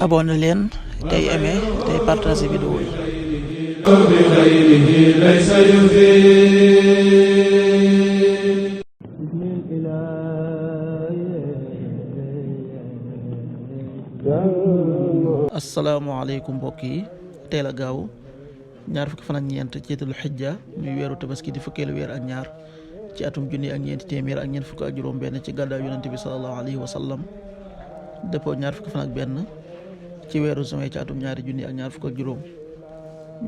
abonné leen tey aimé tey partagé vidéo yi. asalaamaaleykum mbokk yi, teel a gaaw ñaar fukki fan ak ñeent ci Dul Hijja muy weeru tabaski di fukkeelu weer ak ñaar ci atum junni ak ñeenti téeméer ak ñeent fukk ak juróom benn ci gàddaay yonente bi sallallahu alayhi wa sallam dëppoo ñaar fukki fan ak benn ci weeru juin ci atum ñaari junni ak ñaar fukk ak juróom.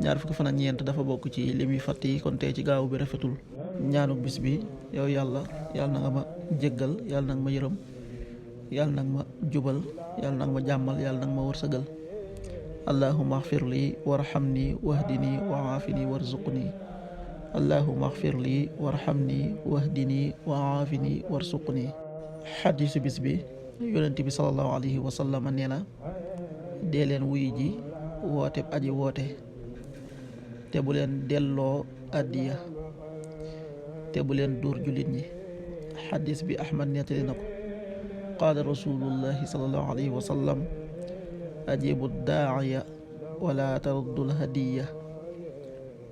ñaar fukki fan ak ñeent dafa bokk ci lim yu fàtt yi, kon tey ci gaaw bi rafetul. ñaanuk bis bi: yow yàlla na nga ma jéggal, yàlla na nga ma yërëm, yàlla na nga ma jubal, yàlla na nga ma jàmmal, yàlla na nga ma wërsëgal. allahumma axfir li warhamni wahdini wa aafini warzuqni. allahumma axfir li warhamni wahdini wa aafini warzuqni. xadiisu bis bi: yonent bi sallallahu alayhi wa sallam nee na, dee leen wuyu ji woote aji woote, te bu leen delloo addiya, te bu leen dóor jullit ñi. xadiis bi Ahmad nettali na ko. qaala rasulullahi sallallahu alayhi wa sallam: ajibu daa'iya wala taruddul hadiya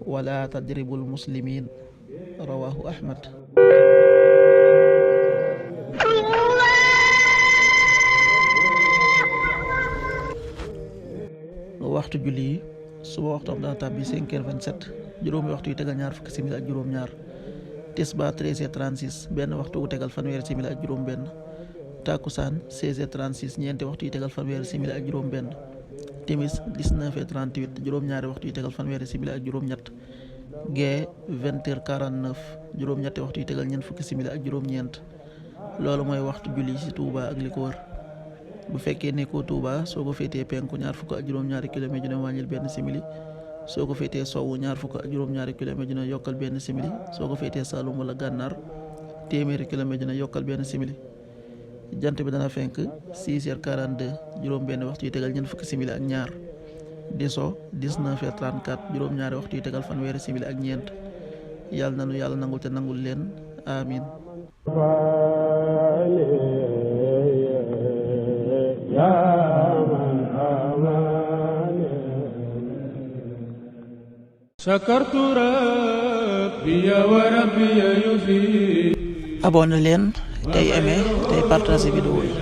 wala tadribul muslimin. rawahu Ahmad. waxtu julli yi: suba waxtu am dana tàbbi 5h27, juróomi waxtu yu tegal ñaar fukki simili ak juróom ñaar. tisbaar 13h36, benn waxtu wu tegal fanweeri simili ak juróom benn. takkusaan 16h36, ñeenti waxtu yu tegal fanweeri simili ak juróom benn. timis 19h38, juróom-ñaari waxtu yu tegal fanweeri simili ak juróom ñett. gee 20h49, juróom-ñetti waxtu yu tegal ñeent fukki simili ak juróom ñeent. loolu mooy waxtu julli ci Touba ak li ko wër. bu fekkee nekkoo Touba, soo ko féetee penku ñaar fukk ak juróom-ñaari kilomètre dina wàññil benn simili. soo ko féetee sowwu ñaar fukk ak juróom-ñaari kilomètre dina yokkal benn simili. soo ko féetee Saalum wala Gànnaar, téeméeri kilomètre dina yokkal benn simili. jant bi dana fenk 6h42, juróom benn waxtu yu tegal ñeent fukki simili ak ñaar. di so 19h34, juróom-ñaari waxtu yu tegal fanweeri simili ak ñeent. yàlla nanu yàlla nangul te nangul leen, amin. abonné leen tey aimé tey partagé vidéo yi.